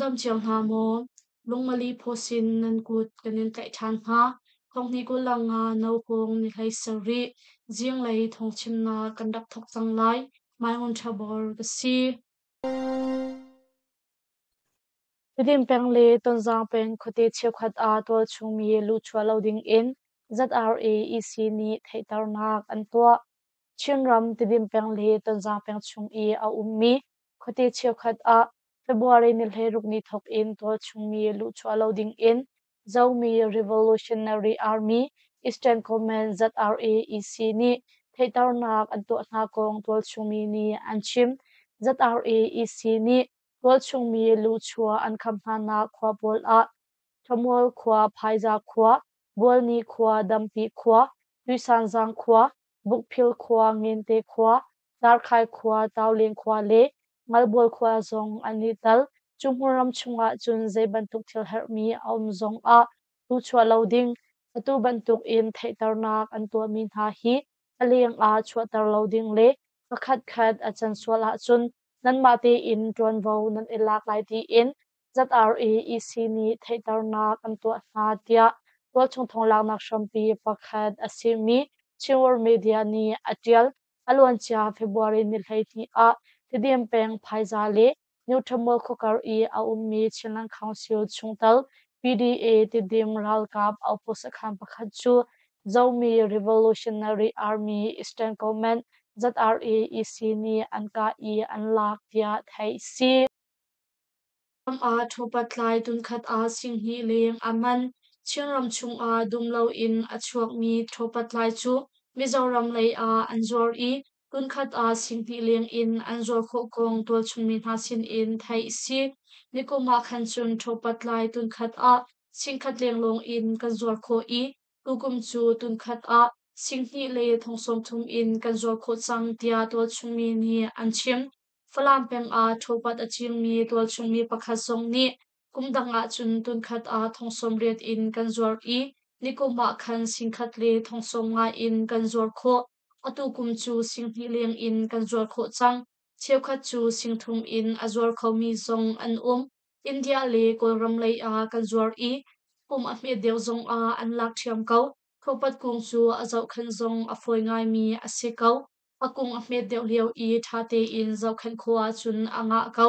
dam cio hna maw? Lungmali phawsin nan kut kan in tlaih ṭhan hna. Thonghni 25 Nohawng ni 17 zinglei thawngchimnak kan rak thawk cang lai. Mai Ngun Ṭha Bor ka si. Tedim peng le Tonzang peng khuate cheukhat ah tualchungmi luhchuah lo dingin ZRA-EC nih theihternak an tuah. Chinram Tedim peng le Tonzang peng chung i a ummi khuate cheukhat ah February ni 16 ni thawk in tualchungmi luhchuah lo dingin Zomi Revolutionary Army Eastern Command ZRA-EC nih theihternak an tuah hna kong tualchungmi nih an chim. ZRA-EC nih tualchungmi luhchuah an kham hnanak khua pawl ah Thamual khua, Phaiza khua, Bualni khua, Dampi khua, Tuisanzang khua, Bukphil khua, Ngente khua, Darkhai khua, Tauleng khua le Ngalbual khua zong an i tel. Cu hmunram chungah cun zei bantuk thil herhmi a um zongah luhchuah lo ding, atu bantuk in theihternak an tuahmi hna hi a leng ah chuahter lo ding le pakhatkhat a can sual ahcun nanmah tein ṭuanvo nan i lak lai tiin ZRA-EC nih theihternak an tuah hna tiah tualchung thonglaknak hrampi pakhat a simi Chin World Media nih a ṭial. A luancia February ni 12 ah Tedim peng Phaiza le New Thamol khuakar i a ummi Chinland Council chungtel PDA Tedim ralkap outpost sakhan pakhat cu Zomi Revolutionary Army Eastern Command ZRA-EC nih an kah i an lak tiah theih si. Ram ah ṭhawpatlai tunkhat ah 20,000 leng a man. Chinram chungah dum loin a chuakmi ṭhawpatlai cu Mizoram lei ah an zuar i tunkhat ah 20,000 leng in an zuar khawh kong tualchungmi hna sinin theih a si. Nikum ah khan cun ṭhawpatlai tunkhat ah 100,000 lenglawng in kan zuar khawh i tukum cu tunkhat ah 20,000 le 30,000 in kan zuar khawh cang tiah tualchungmi nih an chim. Falam peng ah ṭhawpat a cingmi tualchungmi pakhat zong nih kum dang ahcun tunkhat ah 80,000 in kan zuar i nikum ah khan 1,000 le 90,000 in kan zuar khawh. Atu kum cu 20,000 leng in kan zuar khawh cang. Cheukhat cu 30,000 in a zuar khomi zong an um. India le Kawlram lei ah kan zuar i kum a hmet deuh zong ah an lak ṭhiam ko. Ṭhawpat kung cu a zohkhenh zong a fawi ngaimi a si ko. A kung a hmet deuh lio i ṭha tein zohkhenh khawh ahcun a ngah ko.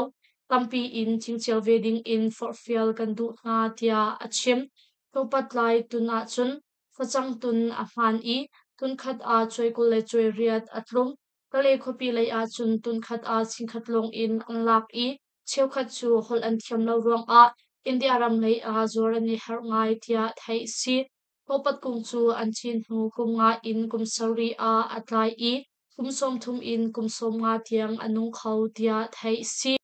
Tampi in cingcio ve dingin forhfial kan duh hna, tiah a chim. Ṭhawpat lai tun ahcun facang tun a hmaan i tunkhat ah cuai 28 a tlum. Kalay khuapi lei ahcun tunkhat ah 100,000 lawng in an lak i cheukhat cu holh an thiam lo ruangah India ram lei ah zuar an i harh ngai tiah theih a si. Ṭhawpat kung cu an cin hnu kum nga in kum sarih ah a tlai i kum 30 in kum 50 tiang a nung kho tiah theih a si.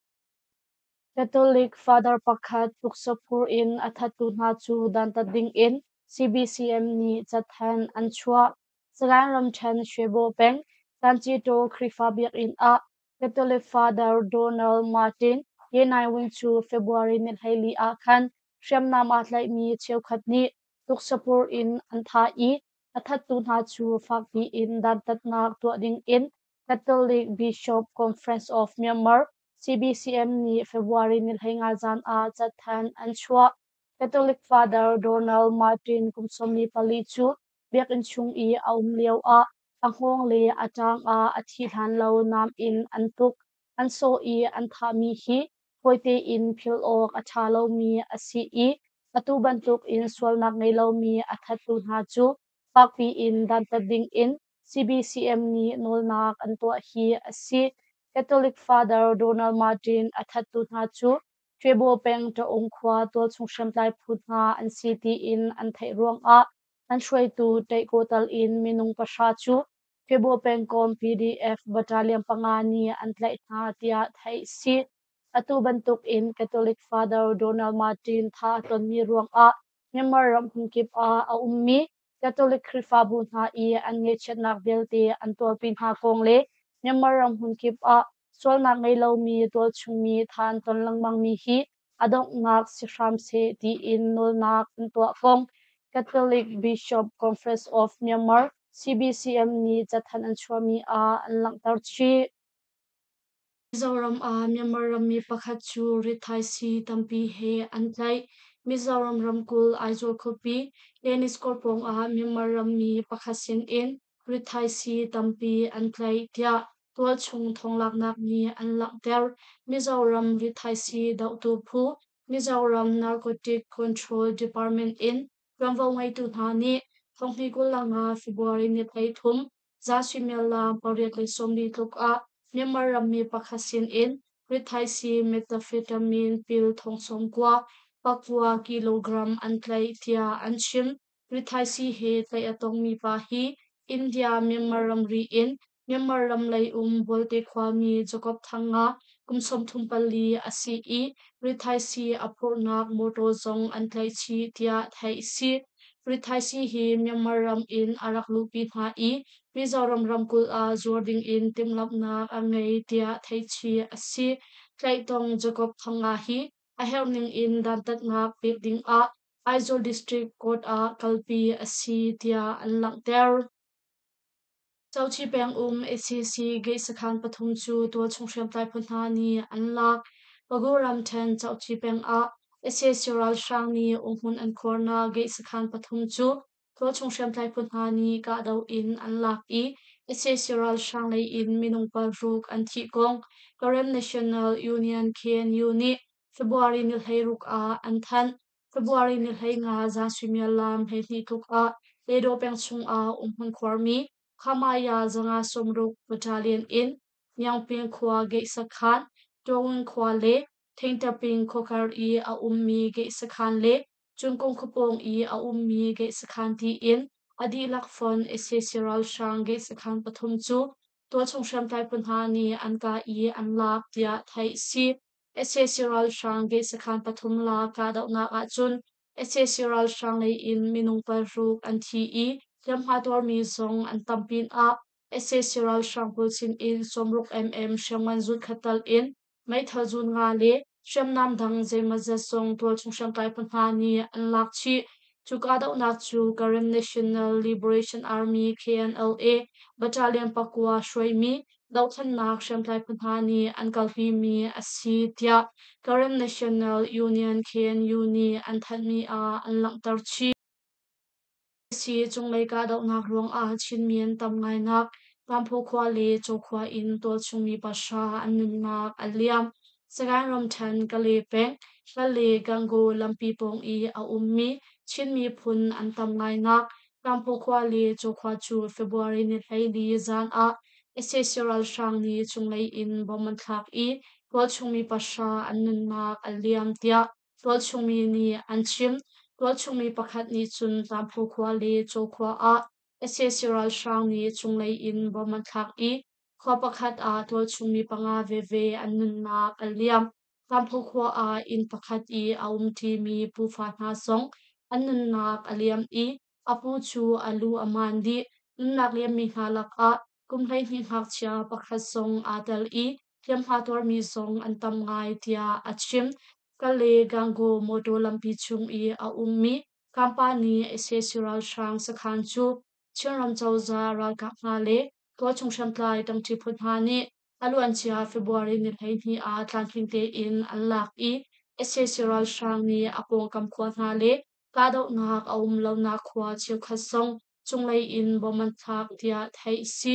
Catholic Father pakhat tuksaphur in a thattu hna cu dantat dingin CBCM nih cathanh an chuah. Sagaing ramṭhen Shwebo peng Tanchitaw Khrihfa biakinn ah Catholic Father Donald Martin Ye Nai Win cu February ni 14 ah khan hriamnam aa tlaihmi cheukhat nih tuksapur in an thah i a thattu hna cu fakpi in dantatnak tuah dingin Catholic Bishop Conference of Myanmar CBCM nih February ni 15 zan ah cathanh an chuah. Catholic Father Donald Martin kum 44 cu biakinn chung i a um lioah a hngawng le a ṭang ah a thi hlan lo nam in an tuk, an sawh i an thahmi hi fawi tein philh awk a ṭha lomi a si i atu bantukin sualnak ngei lomi a thattu hna cu fakpi in dantat dingin CBCM nih nawlnak an tuah hi a si. Catholic Father Donald Martin a thattu hna cu Ṭebo peng Ṭaung khua tualchung hriamtlai phu hna an si tiin an theih ruangah an hruaitu Ṭeihkaw tal in minung pahra cu Ṭebo pengkomh PDF battalion panga nih an tlaih hna tiah theih a si. Atu bantukin Catholic Father Donald Martin thah a tonmi ruangah Myanmar ram hmunkip ah a ummi Catholic Khrihfabu hna i an ngaihchiatnak vialte an tuarpi hna kong le Myanmar ram hmunkip ah sualnak ngei lomi tualchungmi thah an ton lengmangmi hi a donghnak si hram seh tiin nawlnak an tuah kong Catholic Bishop Conference of Myanmar CBCM nih cathanh an chuahmi ah an langhter chih. Mizoram ah Myanmar rammi pakhat cu rithaisii tampi he an tlaih. Mizoram ramkulh Aizawl khuapi Tennis court pawngah Myanmar rammi pakhat sinin rithaisii tampi an tlaih tiah tualchung thawnglaknak nih an langhter. Mizoram rithaisii dohtu phu Mizoram Narcotic Control Department in ṭuanvo ngeitu hna nih thonghnih 25 February ni 33 zan suimilam 8:40 tluk ah Myanmar rammi pakhat sinin rithaisii methamphetamine pil thong 90, pakua kilogram an tlaih tiah an chim. Rithaisii he tlaih a tongmi pa hi India Myanmar ramri in Myanmar ram lei um Bualte khuami Jacob Thanga kum 34 a si i rithaisii a phurhnak motor zong an tlaih chih tiah theih a si. Rithaisii hi Myanmar ram in a rak luhpi hna i Mizoram ramkulh ah zuar ding in timhlamhnak a ngei tiah theih chih a si. Tlaih-tong Jacob Thanga hi a herh ning in dantatnak pek ding ah Aizawl District Court ah kalpi a si tiah an langhter. Cochi peng um SAC gate sakhan pathum cu tualchung hriamtlai phu hna nih an lak. Pagu ramṭhen Cochi peng ah sac ralhrang nih umhmun an khuarnak gate sakhan pathum cu tualchung hriamtlai phu hna nih kahdoh in an lak i sac ralhrang lei in minung paruk an thih kong Karen National Union KNU nih February ni 16 ah an thanh. February ni 15 zan suimilam 12 tluk ah Ledo peng chungah umhmun khuarmi Khamaya 560 Battalion in Nyaungpin khua gate sakhan, Tawin khua le Thingtaping khuakar i a ummi gate sakhan le Cunkung khuapawng i a ummi gate sakhan tiin a dihlak fonh sac ralhrang gate sakhan pathum cu tualchung hriamtlai phu hna nih an kah i an lak tiah theih a si. Sac ralhrang gate sakhan pathum la kahdohnak ahcun sac ralhrang lei in minung paruk an thi i hliamhma tuarmi zong an tam pinah sac ralhrang pawl sinin 60 mm hriamngan zun khat tal in meithal zun nga le hriamnam dang zeimawzat zong tualchung hriamtlai phu hna nih an lak chih. Cu kahdohnak cu Karen National Liberation Army KNLA Battalion pakua hruaimi dohthlennak hriamtlai phu hna nih an kalpimi a si tiah Karen National Union KNU nih an thanhmi ah an langhter chih. Si cunglei kahdohnak ruangah Chinmi an tam ngainak Tamphaw khua le Caw khua in tualchungmi pahra an nunnak a liam. Sagaing ramṭhen Kale peng Kale Gangaw lampi pawng i a ummi Chin miphun an tam ngainak Tamphaw khua le Caw khua cu February ni 14 zan ah sac ralhrang nih cunglei in bomb an thlak i tualchungmi pahra an nunnak a liam tiah tualchungmi nih an chim. Tualchungmi pakhat nih cun Tamphaw khua le Caw khua ah sac ralhrang nih cunglei in bomb an thlak i khua pakhat ah tualchungmi panga veve an nunnak a liam. Tamphaw khua ah inn pakhat i a umṭimi pufa hna zong an nunnak a liam i a pu cu a lu a maan dih. Nunnak liammi hna lakah kum 12 ngakchia pakhat zong aa tel i hliamhma tuarmi zong an tam ngai tiah a chim. Kale Gangaw motor lampi chung i a ummi company sac ralhrang sakhan cu Chinram cozah ralkap hna le tualchung hriamtlai ṭangṭi phu hna nih a luancia February ni 12 ah tlamtling tein an lak i sac ralhrang nih a pawngkam khua hna le kahdohnak a um lonak khua cheukhat zong cunglei in bomb an thlak tiah theih a si.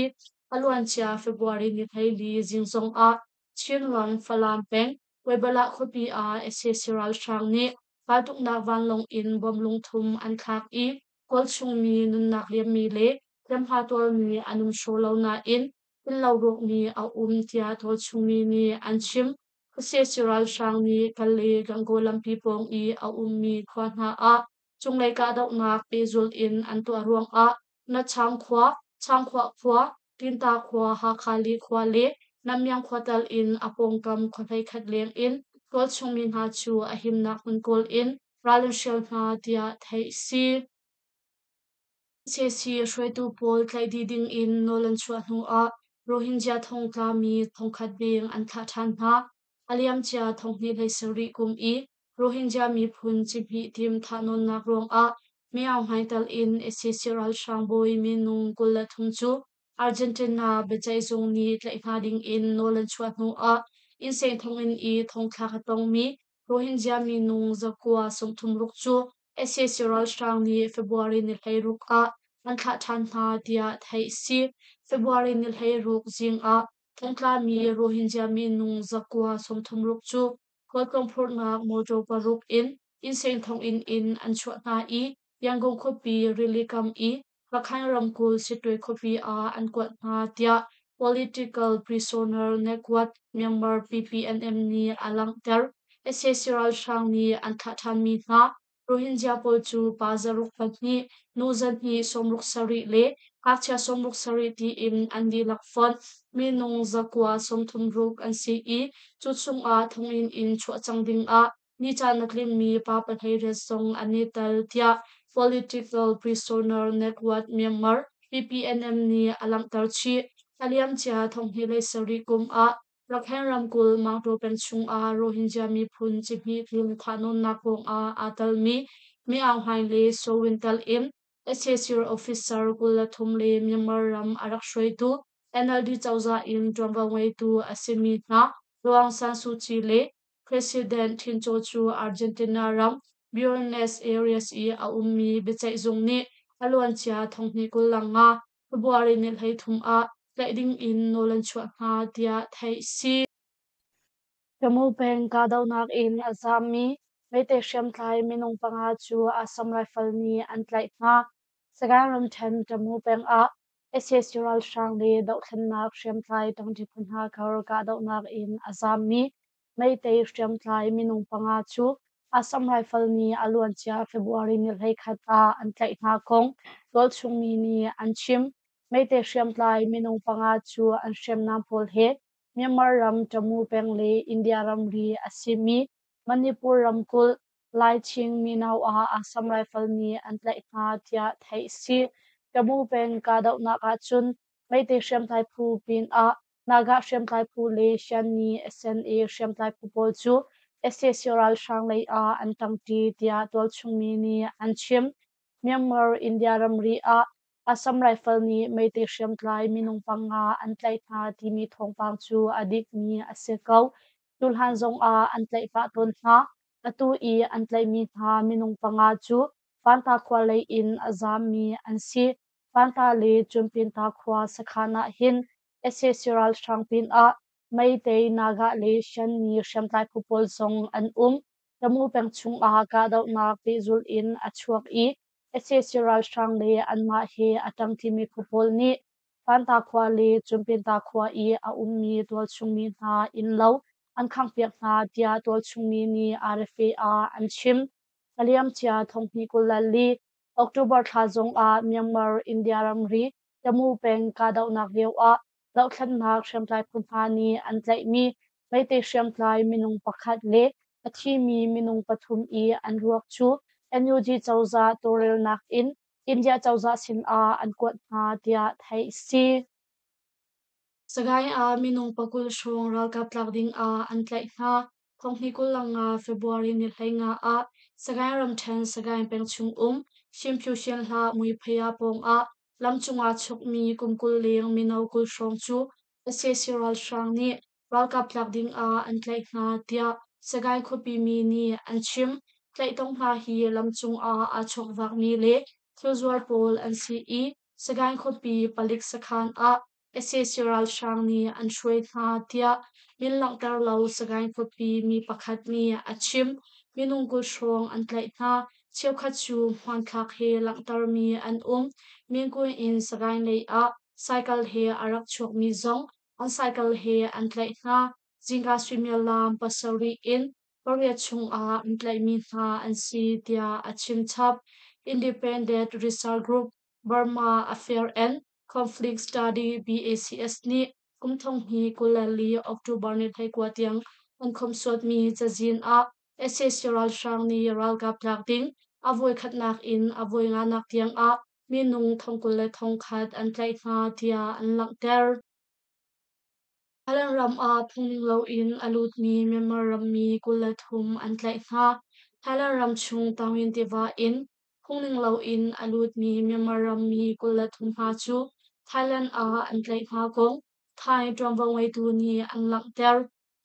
A luancia February ni 14 zing zong ah Chinram Falam peng Webalah khuapi ah sac ralhrang nih raltuknak vanlawng in bomb lungthum an thlak i kawlchungmi nunnak liammi le hliamhma tuarmi an um hraw lo nain innlo rawkmi a um tiah tualchungmi nih an chim. Sac ralhrang nih Kale Gangaw lampi pawng i a ummi khua hna ah cunglei kahdohnak pehzulh in an tuah ruangah Nachang khua, Changkhuah khua, Tinta khua, Hakha Li khua le Namyang khua tal in a pawngkam khua 11 leng in tualchungmi hna cu a himnak hmun kawl in ral an hrial hna tiah theih a si. Sac hruaitu pawl tlaih dih ding in nawl an chuah hnu ah Rohingya thongtla mi thongkhat deng an thlah ṭhan hna. A liamcia 2017 kum i Rohingya miphun cihmih tim thahnawnnak ruangah Myaung Hlaing tal in sac ralhrang bawi minung 23 cu Argentina biaceihzung nih tlaih hna ding in nawl an chuah hnu ah Insein thonginn i thongthlak a tongmi Rohingya minung 936 cu sac ralhrang nih February ni 16 ah an thlah ṭhan hna tiah theih a si. February ni 16 zing ah thongtlami Rohingya minung 936 cu khualtlawng phurhnak mawṭaw paruk in Insein thonginn in an chuah hna i Yangon khuapi rili kam i Rakhine ramkulh Sittwe khuapi ah an kuat hna tiah Political Prisoner Network Myanmar PPNM nih a langhter. Sac ralhrang nih an thlah ṭhanmi hna Rohingya pawl cu pa 2 pahnih, nu 2 67 le ngakchia 67 tiin an dihlak fonh minung 936 an si i cu chungah thonginn in chuah cang dingah nicaan a tlimmi pa 18 zong an i tel tiah Political Prisoner Network Myanmar PPNM nih a langhter chih. A liamcia 2007 kum ah Rakhine ramkulh Maungtaw peng chungah Rohingya miphun cihmih tlun thahnawnnak kongah aa telmi Mi Aung Hlaing le Soe Win tel in sac officer 23 le Myanmar ram a rak hruaitu NLD cozah in ṭuanvo ngeitu a simi hna Daw Aung San Suu Kyi le President Htin Kyaw cu Argentina ram Buenos Aires i a ummi biaceihzung nih a luancia 2025 February ni 33 ah tlaih ding in nawl an chuah hna tiah theih a si. Tamu peng kahdohnak in a zaammi Meitei hriamtlai minung panga cu Assam Rifle nih an tlaih hna. Sagaing ramṭhen Tamu peng ah sac ralhrang le dohthlennak hriamtlai ṭangṭi phu hna kar kahdohnak in a zaammi Meitei hriamtlai minung panga cu Assam Rifle nih a luancia February ni 21 ah an tlaih hna kong tualchung mi nih an chim. Meitei hriamtlai minung panga cu an hriamnam pawl he Myanmar ram Tamu peng le India ramri a simi Manipur ramkulh Laiching mino ah Assam Rifle nih an tlaih hna tiah theih a si. Tamu peng kahdohnak ahcun Meitei hriamtlai phu pinah Naga hriamtlai phu le Shan-ni SNA hriamtlai phu pawl cu sac ralhrang lei ah an ṭangṭi tiah tualchung mi nih an chim. Myanmar-India ramri ah Assam Rifle nih Meitei hriamtlai minung panga an tlaih hna timi thawngpang cu a dikmi a si ko. Cuhlan zongah an tlaih pah tawn hna. Atu i an tlaihmi hna minung panga cu Panta khua lei in a zaammi an si. Panta le Cunpinta khua sakhan ah hin sac ralhrang pinah Meitei, Naga le Shan-mi hriamtlai phu pawl zong an um. Tamu peng chungah kahdohnak pehzulh in a chuak i sac ralhrang le anmah he a ṭangṭimi phu pawl nih Panta khua le Cunpinta khua i a ummi tualchungmi hna innlo an khanghpiak hna tiah tualchungmi nih RFA ah an chim. A liamcia 2024 October thla zongah Myanmar-India ramri Tamu peng kahdohnak lioah dohthlennak hriamtlai phu hna nih an tlaihmi Meitei hriamtlai minung pakhat le a thimi minung pathum i an ruak cu NUG cozah tawlrelnak in India cozah sinah an kuat hna tiah theih a si. Sagaing ah minung 20 hrawng ralkap tlak ding ah an tlaih hna. 2025 February ni 15 ah Sagaing ramṭhen Sagaing peng chung um Hsinpyu Hrianhla Muiphaya pawng ah lamcung ah chukmi kum 20 leng mino 20 hrawng cu sac ralhrang nih ralkap tlak ding ah an tlaih hna tiah Sagaing khuapi mi nih an chim. Tlaih tong hna hi lamcung ah aa chawkvakmi le thilzuar pawl an si i Sagaing khuapi palik sakhan ah sac ralhrang nih an hruai hna tiah min langhter lo Sagaing khuapi mi pakhat nih a chim. Minung 20 hrawng an tlaih hna. Cheukhat cu hmanthlak he langhtermi an um. Mingun in Sagaing lei ah cycle he a rak chuakmi zong an cycle he an tlaih hna. Zingka suimilam 7 in 8 chungah an tlaihmi hna an si tiah a chim chap. Independent Research Group Burma Affair and Conflict Study BACS nih kum 2024 October ni 29 tiang an khomhsuatmi cazin ah sac ralhrang nih ralkap tlak ding a voikhatnak in a voi nganak tiang ah minung 21,000 an tlaih hna tiah an langhter. Thailand ram ah phungning loin a lutmi Myanmar rammi 23 an tlaih hna. Thailand ram chung Tawin tiva in phungning loin a lutmi Myanmar rammi 23 hna cu Thailand ah an tlaih hna kong Thai ṭuanvo ngeitu nih an langhter.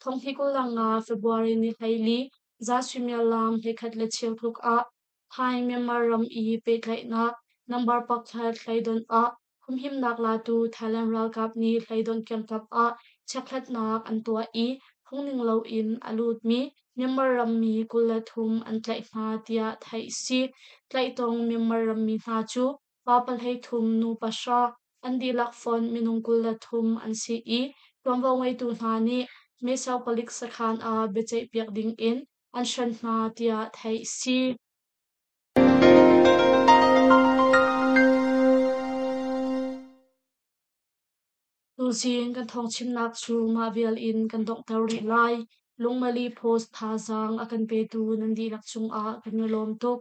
Thonghni 25 February ni 14 za suimilam 11:15 tluk ah Thai Myanmar ram i pehtlaihnak nambar pakhat hleidonh ah humhimnak latu Thailand ralkap nih hleidonh kiangkap ah chekhlatnak an tuah i phungning loin a lutmi Myanmar rammi 23 an tlaih hna tiah theih a si. Tlaih tong Myanmar rammi hna cu pa 13 nu pahra an dihlak fonh minung 23 an si i ṭuanvo ngeitu hna nih Mesau palik sakhan ah biaceihpiak ding in an hren hna tiah theih a si. Tuzing kan thawngchimnak cu mah vial in kan donghter rih lai. Lungmali Post thazaang a kan petu nan dihlak cungah kan i lawm tuk.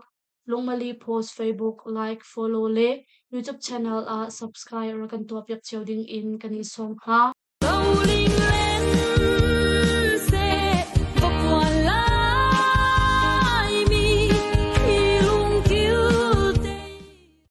Lungmali Post Facebook like, follow le YouTube channel ah subscribe rak kan tuahpiak cio ding in kan in sawm hna.